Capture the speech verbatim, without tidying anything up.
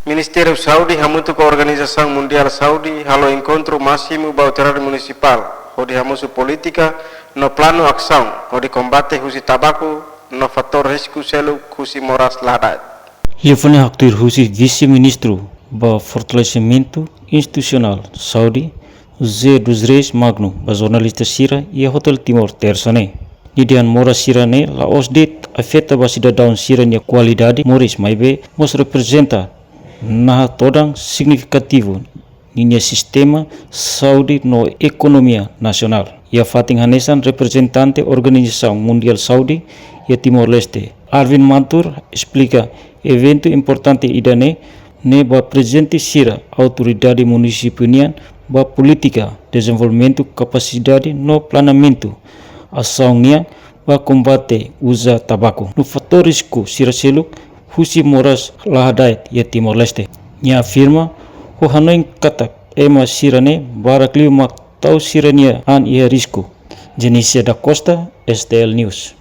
Ministériu Saúde hamutuk ho Organizasaun Mundiál Saúde halo enkontru másimu ba autoridade munisipál hodi hamosu polítika no planu asaun hodi kombate husi tabaku no fatór risku seluk husi moras la da'et. Liafuan ne'e haktuir husi Vise-Ministru ba Fortalesimentu Institusionál Saúde, José dos Reis Magno, ba jornalista sira iha Hotel Timor, Tersa ne'e. Nia dehan moras sira-ne'e la'ós de'it afeta ba sidadaun sira-nia kualidade moris, maibé mós reprezenta naha todan signifikativu ninia sistema saúde no ekonomia nasionál. Iha fatin hanesan, reprezentante Organizasaun Mundiál Saúde iha Timor-Leste, Arvind Mathur, esplika eventu importante ida-ne'e, ne'e ba prezente sira autoridade munisípiu nian ba polítika dezenvolvimentu kapasidade no planeamentu asaun nian ba kombate uza tabaku no fatór risku sira seluk husi moras la da'et iha Timor-Leste. Nia afirma ho hanoin katak ema sira-ne'e barak liu mak tau sira-nia an iha risku. Genesia da Costa, S T L News.